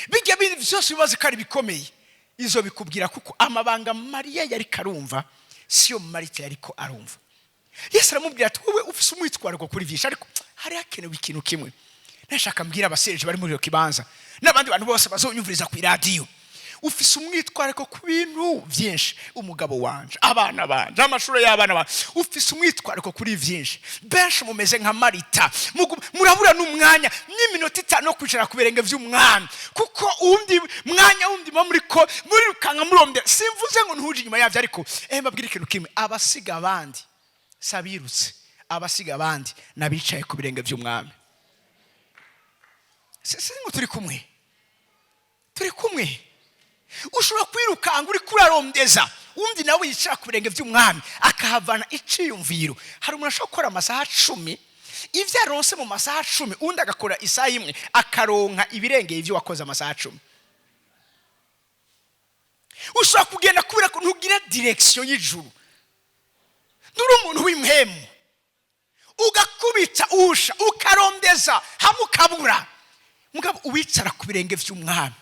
Bijya bintu byose bibaze ko ari bikomeye, izo bikubwira, kuko amabanga Mariya yari karumva siyo Marita yariko arumva. Yesu aramubwira ati: "Wowe ufise umwitwariko kuri vyinshi, ariko hari hakenewe ikintu kimwe." Nashaka mbwira abasereje bari muri iyo kibanza n'abandi bantu bose bazonyumviriza ku iradiyo: ufise umwitwariko ku bintu byinshi, umugabo wanje, abana banje, amashuri y'abana banje, ufise umwitwariko kuri byinshi. Benshi mumeze nka Marita, murabura n'umwanya n'iminota 5 yo kwicara ku birenge by'umwami, kuko uwundi mwanya wundi muba muriko murirukanka murondera. Simvuze ngo ntuje inyuma yabyo, ariko mbabwire ikintu kimwe: abasiga abandi si abirutse, abasiga abandi n'abicaye ku birenge by'umwami. Si ngo turi kumwe? Turi kumwe. Ushobora kwirukanga uri kurarondeza, undi nawe yicara ku birenge by'umwami akahavana iciyumviro. Hari umuntu ashobora gukora amasaha 10, ibyo aronse mu masaha 10, undi agakora isaha imwe akaronka ibirengeye ibyo wakoze amasaha 10. Ushobora kugenda kubera ko ntugira direction y'ijuru, nturi umuntu w'impemu, ugakubita usha, ukarondeza hamwe ukabura. Mugabo uwicara ku birenge by'umwami,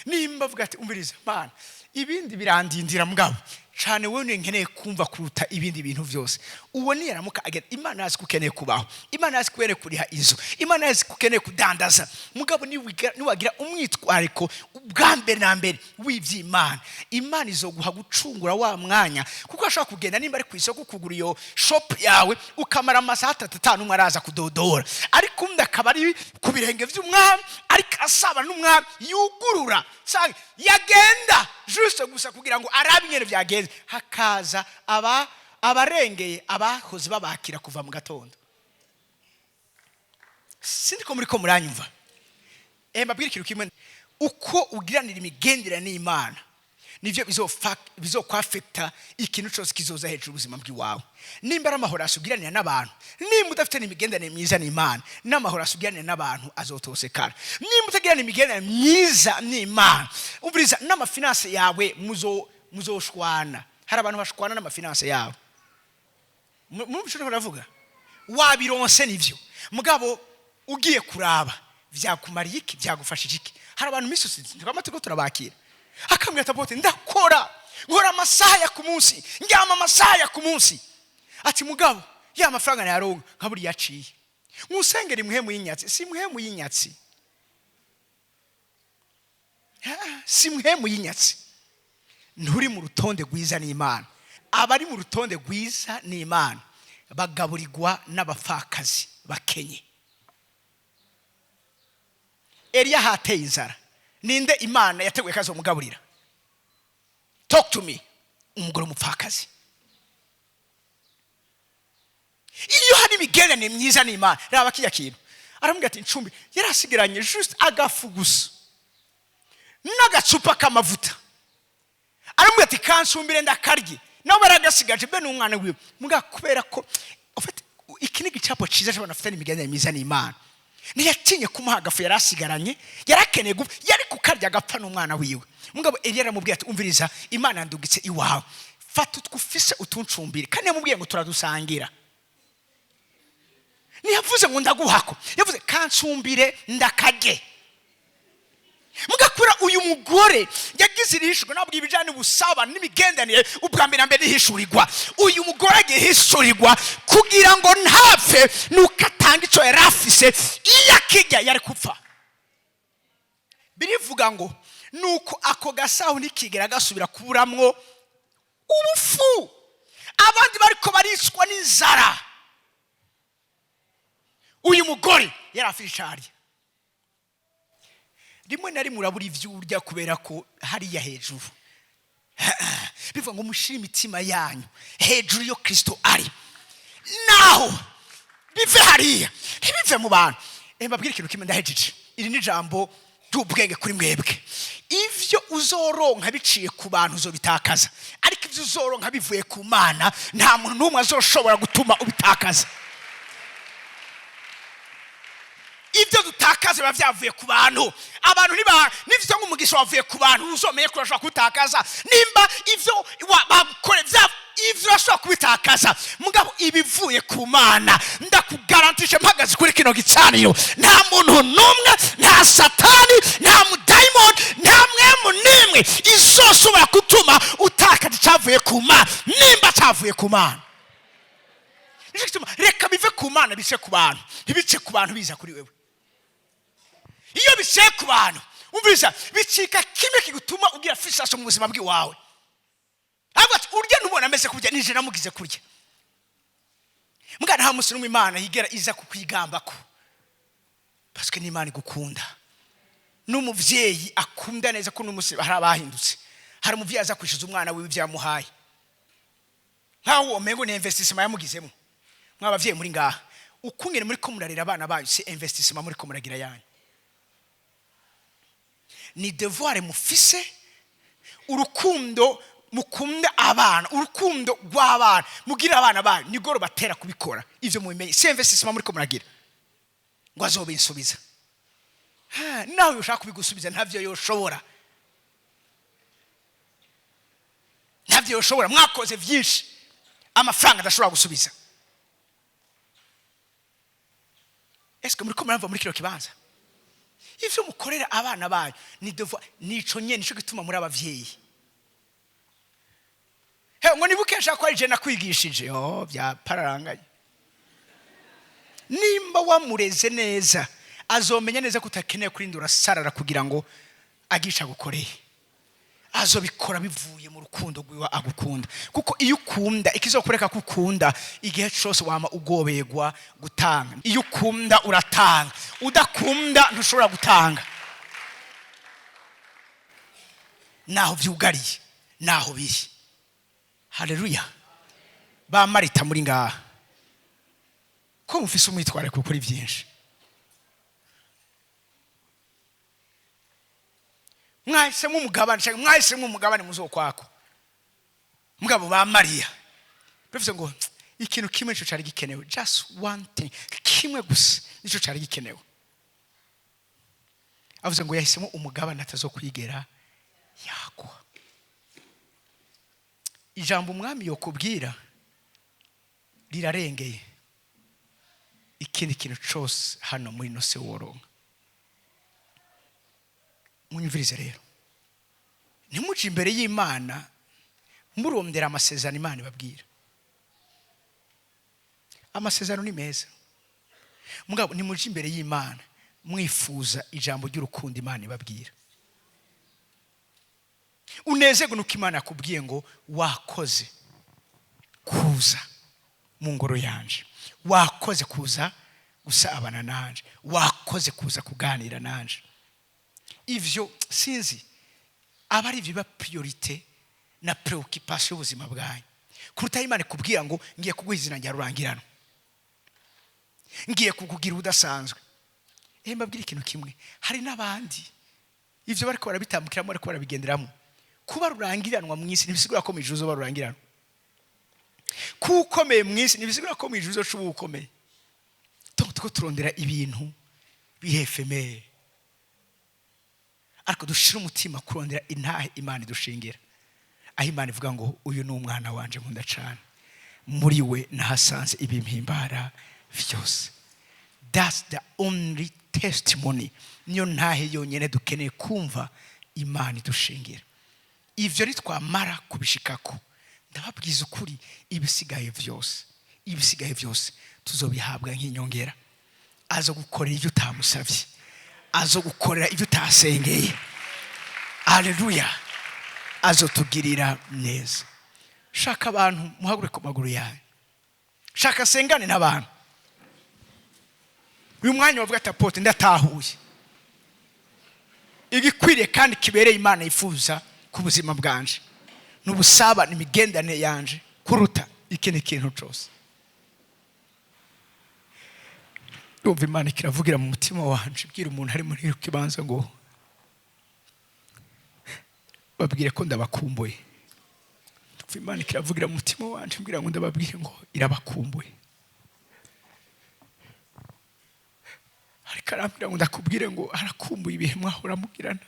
nimba avuga ati: "Umviriza Mana, ibindi birandindira, mugabo cyane wowe niyo nkeneye kumva kuruta ibindi bintu byose," uwo niyaramuka agenda, Imana yazi ko ukeneye kubaho, Imana yazi ko ukeneye kuriha inzu, Imana yazi ko ukeneye kudandaza. Mugabo niwagira umwitwariko bwa mbere na mbere w'iby'Imana, Imana izoguha gucungura wa mwanya, kuko ashobora kugenda nimba ari ku isoko kugura iyo shop yawe, ukamara amasaha 3, 5, umwe araza kudodora, ariko undi akaba ari ku birenge by'umwami, ariko asaba n'umwami yugurura. Yagenda juste gusa kugira ngo arabe ingene byagenze, hakaza aba abarengeye abahoze babakira kuva mu gatondo. Sindi ko muri ko muranyumva. Mbabwire ikintu kimwe: uko ugiranira imigenderanire n'Imana nivyo bizokwafekta ikintu cyose kizoza hejuru ubuzima bw'iwawe. Nimba ari amahoro asugiranira n'abantu, nimba udafite n'imigenderanire myiza n'Imana, n'amahoro asugiranira n'abantu azotosekara. Nimba utagirana imigenderanire myiza n'Imana, umviriza, n'ama finances yawe muzoshwana. Hari abantu bashwana n'ama finances yabo. Murumva ico baravuga? Wabironse nivyo, mugabo ugiye kuraba vyakumariye iki? Vyagufashije iki? Hari abantu iminsi yose twama turiko turabakira, akambwira ati: "Apôtre, ndakora, nkora amasaha ya ku munsi, ndyama amasaha ya ku munsi," ati: "mugabo ya mafaranga nayaronka nkaburi yaciye." Musengera impwemu y'inyatsi. Si impwemu y'inyatsi. Ah, si impwemu y'inyatsi. Nturi mu rutonde rwiza n'Imana. Abari mu rutonde rwiza n'Imana bagaburirwa n'abapfakazi bakenye. Eliya hateye inzara, ninde Imana yateguye ko azomugaburira? Talk to me. Umugore w'umupfakazi. Iyo hari imigenderanire myiza n'Imana, raba kijya kintu, aramubwira ati: "Ncumbi." Yari asigaranye juste agafu gusa n'agacupa k'amavuta. Aramubwira ati: "Kansumbire ndakarye." Nawe baragasigaje be n'umwana wiwe. Muga kubera ko ufite, iki ni igicapo cyiza cy'abantu bafite imigenderanire myiza n'Imana. Ntiyatinye kumuha agafu yari asigaranye, yari akeneye gupfa, yari kukarya agapfa n'umwana wiwe. Mugabo Eliya aramubwiye ati: "Umviriza, Imana yandungitse iwawe, fata utwo ufise utuncumbire." Kandi yamubwiye ngo turadusangira. Ntiyavuze ngo ndaguhako, yavuze kancumbire ndakarye. Mugakura uyu mugore yagize irihishurwa. Nabwo ibijyanye n'ubusabane n'imigenderanire, ubwa mbere na mbere nihishurirwa. Uyu mugore agiye hishurirwa kugira ngo ntapfe, nuko atanga icyo yari afise. Iyo akijya yari gupfa. Birivuga ngo nuko ako gasaho ntikigera gasubira kuburamwo ubufu. Abandi bariko baricwa n'inzara, uyu mugore yari afite icyo. Rimwe na rimwe urabura ibyo urya kubera ko hariya hejuru bivuga ngo mushyire imitima yanyu hejuru yo Kirisito ari, naho bive hariya, ntibive mu bantu. Mbabwire ikintu kimwe, ndahejeje. Iri ni ijambo ry'ubwenge kuri mwebwe. Ibyo uzoronka biciye ku bantu uzobitakaza, ariko ibyo uzoronka bivuye ku Mana, nta muntu n'umwe azoshobora gutuma ubitakaza. Ibyo dutakaza biba byavuye ku bantu. Abantu niba nivyo nk'umugisha wavuye ku bantu, uzomenye ko urashobora kubitakaza. Nimba ivyo bagukore ivyo urashobora kubitakaza, mugabo ibivuye ku Mana, ndakugarantishe mpagaze kuri kino gicaniro, nta muntu n'umwe, nta Satani, nta mudayimoni, nta mwemu n'imwe izoshobora gutuma utakaza icyavuye ku Mana, nimba cyavuye ku Mana. Nicyo gituma reka bive ku Mana bice ku bantu, ntibice ku bantu biza kuri wewe. Iyo biciye ku bantu, umviriza, bicika kimwe kigutuma ugira frustration mu buzima bw'iwawe. Ahubwo ati urya ntubona ameze kurya, nije namugize kurya. Mbwa nta munsi n'umwe Imana yigera iza kukwigambako, parce que n'Imana igukunda, n'umuvyeyi akunda neza ko n'umunsi hari abahindutse. Hari umuvyeyi aza kwishyuza umwana wiwe ibyo yamuhaye, nkaho uwo mengo ni investissement yamugizemo. Mw'abavyeyi muri ngaha, ukungene muri ko murarera abana banyu si investissement muri ko muragira yanyu, ni devoir mufise. Urukundo mukunda abana, urukundo rw'abana mugira abana banyu, nirwo rubatera kubikora. Ivyo mubimenye, si investissement muri ko muragira ngo azobinsubiza. Ha, nawe ushaka kubigusubiza, ntavyo yoshobora, ntavyo yoshobora. Mwakoze vyinshi amafaranga adashobora gusubiza. Eske muri ko muramva muri kino kibanza? Ivyo mukorera abana banyu ni devoir, nico nyene nico gituma muri abavyeyi. He ngo nibuke nshaka ko ari je nakwigishije, oh bya pararanganye. Nimba wamureze neza, azomenya neza ko utakeneye kurinda urasarara kugira ngo agisha gukoreye. Azobikora bivuye mu rukundo rwiwe agukunda, kuko iyo ukunda, ikizokureka ko ukunda igihe cyose wama ugoberwa gutanga. Iyo ukunda uratanga, udakunda ntushobora gutanga. Naho vyugariye, naho biri. Haleluya. Ba Marita muri ngaha, ko mufise umwitwarariko kuri byinshi, mwahisemo umugabane cyangwa mwahisemo umugabane muzokwako. Mugabo ba Mariya bivuze ngo ikintu kimwe nico cari gikenewe, just one thing, kimwe gusa nico cari gikenewe. Avuze ngo yahisemo umugabane atazokwigera yagwa. Ijambo umwami yokubwira rirarengeye ikindi kintu cose hano muri ino se woronka. Munyumvirize rero, ntimuje imbere y'Imana murondera amasezerano Imana ibabwira. Amasezerano ni meza, mugabo nimuje imbere y'Imana mwifuza ijambo ry'urukundo Imana ibabwira. Unezerwe nuko Imana yakubwiye ngo wakoze kuza mu ngoro yanje, wakoze kuza gusabana nanje, wakoze kuza kuganira nanje. Ivyo sinzi aba ari biba priorité na préoccupation y'ubuzima bwanyu kuruta Imana ikubwira ngo ngiye kuguha izina rya rurangirano, ngiye kukugira udasanzwe. Mbabwire ikintu kimwe, hari n'abandi ivyo bariko barabitambukiramo, bariko barabigenderamo. Kuba rurangiranwa mu isi ntibisigura ko mu ijuru uzoba rurangiranwa. Kuba ukomeye mu isi ntibisigura ko mu ijuru uzoca uba ukomeye. Tuko turondera ibintu Birefemeye, ariko dushire umutima kurondera intahe Imana idushingira, aho Imana ivuga ngo: "Uyu ni umwana wanje nkunda cyane, muri we nahasanze ibimpimbara byose." That's the only testimony, niyo ntahe yonyine dukeneye kumva Imana idushingira. Ivyo nitwamara kubishikako, ndababwiza ukuri, ibisigaye byose tuzobihabwa nk'inyongera. Azo gukorera ibyo utamusabye, azo gukorera ibyo utasengeye. Aleluya! Azotugirira neza. Shaka abantu muhaguruke ku maguru yawe. Shaka sengane n'abantu. Uyu mwanya wavuga ati: "Apôtre, ndatahuye igikwiriye kandi kibereye Imana yifuza ku buzima bwanje ni ubusabane, imigenderanire yanje kuruta ikindi kintu cyose." Ndumva Imana ikiravugira mu mutima wanje, ibwira umuntu ari muri kibanza ngo: "Babwire ko ndabakumbuye." Ndumva Imana ikiravugira mu mutima wanje, imbwira ngo ndababwire ngo irabakumbuye. Ariko arambwira ngo ndakubwire ngo arakumbuye ibihe mwahora mugirana.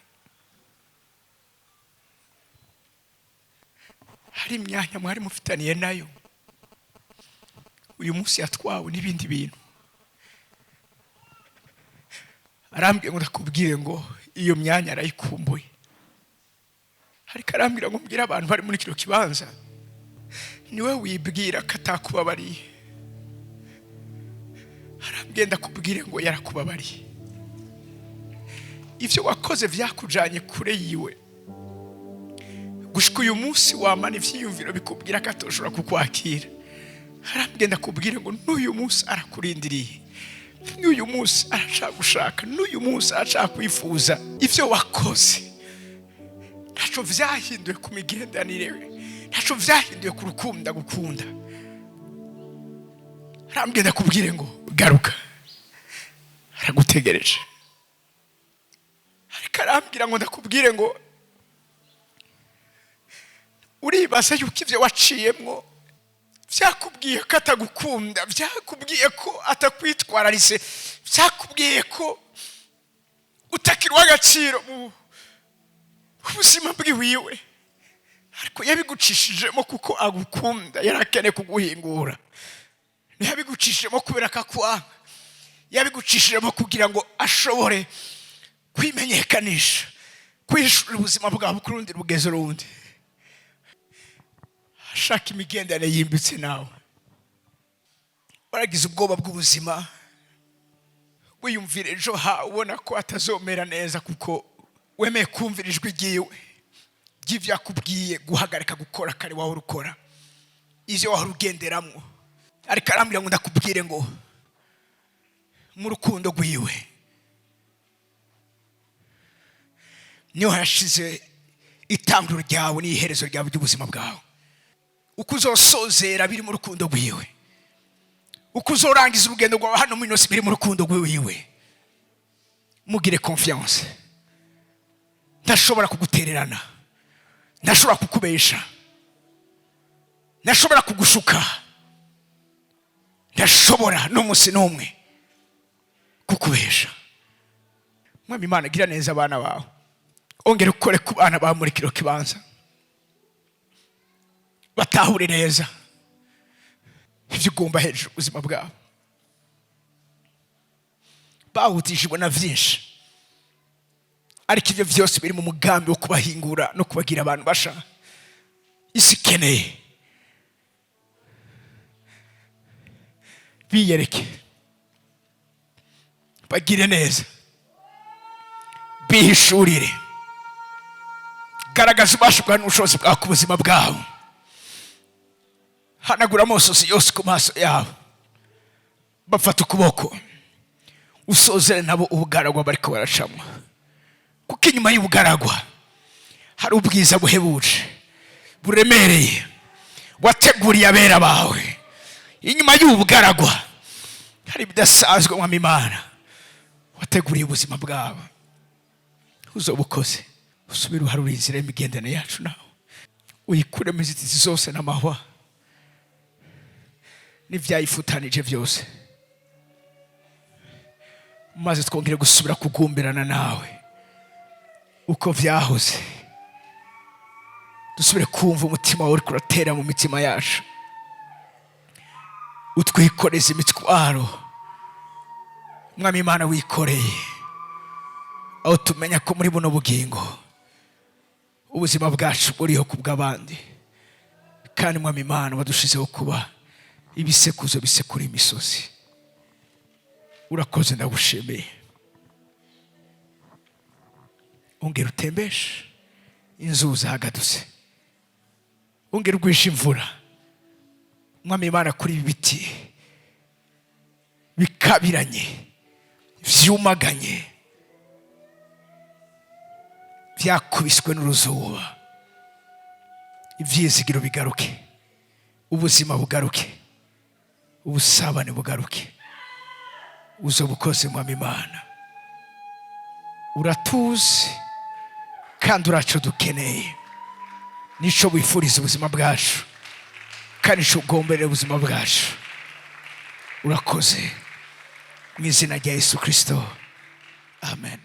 Hari imyanya mwari mufitaniye nayo, uyu munsi yatwawe n'ibindi bintu. Arambwira ngo ndakubwire ngo iyo myanya arayikumbuye. Ariko arambwira ngo mbwire abantu bari muri kino kibanza, niwe wibwira ko atakubabariye. Arambwira ndakubwire ngo yarakubabariye. Ibyo wakoze byakujanye kure yiwe, gushika uyu munsi wamana ivyiyumviro bikubwira ko atoshobora kukwakira. Arambwira ndakubwire ngo n'uyu munsi arakurindiriye, n'uyu munsi arashaka gushaka, n'uyu munsi arashaka kwifuza. Ibyo wakoze ntaco vyahinduye ku migenderanire, ntaco vyahinduye ku rukundo agukunda. Arambwira ndakubwire ngo garuka, aragutegereje. Ariko arambwira ngo ndakubwire ngo uribaza yuko ibyo waciyemwo byakubwiye ko atagukunda, byakubwiye ko atakwitwararitse, byakubwiye ko utakiri uw'agaciro mu buzima bwiwiwe. Ariko yabigucishijemo kuko agukunda, yari akeneye kuguhingura. Ntiyabigucishijemo kubera ko akwanga, yabigucishijemo kugira ngo ashobore kwimenyekanisha, kwishura ubuzima bwawe ku rundi rugezo rundi. Ashaka imigenderanire yimbitse nawe. Waragize ubwoba bw'ubuzima, wiyumvira ejo ha ubona ko atazomera neza, kuko wemeye kumvira ijwi ryiwe ry'ibyo yakubwiye guhagarika gukora kare wahora ukora, ibyo wahora ugenderamo. Ariko arambwira ngo ndakubwire ngo mu rukundo rwiwe niho hashize itanguriro ryawe n'iherezo ryawe ry'ubuzima bwawe. Uko uzosozera biri mu rukundo rwiwe, uko uzorangiza urugendo rwawe hano muri ino si biri mu rukundo rwiwe. Mugire confiance. Ntashobora kugutererana, ntashobora kukubesha, ntashobora kugushuka, ntashobora n'umunsi n'umwe kukubesha. Mwami Imana, gira neza abana bawe, ongera ukore ku bana bawe muri kino kibanza, batahure neza ibyo ugomba hejuru ubuzima bwabo. Bahutishijwe na byinshi, ariko ibyo byose biri mu mugambi wo kubahingura no kubagira abantu basha isi ikeneye. Biyereke, bagire neza, bihishurire, garagaza ububasha bwawe n'ubushobozi bwawe ku buzima bwabo. Hanagura amosozi yose ku maso yabo, bafata ukuboko, usozere nabo ubugaragwa bariko baracamwa, kuko inyuma y'ubugaragwa hari ubwiza buhebuje buremereye wateguriye abera bawe. Inyuma y'ubugaragwa hari ibidasanzwe, Mwami Imana, wateguriye ubuzima bwabo. Uzoba ukoze. Usubire uharure inzira y'imigenderanire yacu nawe, uyikuremo inzitizi zose n'amahwa n'ibyayifutanije byose. Maze twongere gusubira kugumbirana nawe uko byahoze, dusubire kumva umutima wawe uriko uratera mu mitima yacu, utwikoreze imitwaro, Mwami Imana, wikoreye, aho tumenya ko muri buno bugingo ubuzima bwacu buriho ku bw'abandi. Kandi Mwami Imana, wadushizeho kuba ibisekuzo bisekura imisozi. Urakoze, ndagushimiye. Ongera utembeshe inzuzi ahagadutse, ongera ugwishe imvura, Mwami Imana, kuri ibi biti bikabiranye, vyumaganye, byakubiswe n'uruzuba. Ibyizigiro bigaruke, ubuzima bugaruke, ubusabane bugaruke. Uzoba ukoze, Mwami Imana. Uratuzi kandi uraco dukeneye, nico wifuriza ubuzima bwacu kandi nico ugomberera ubuzima bwacu. Urakoze, mu izina rya Yesu Kirisito, amen.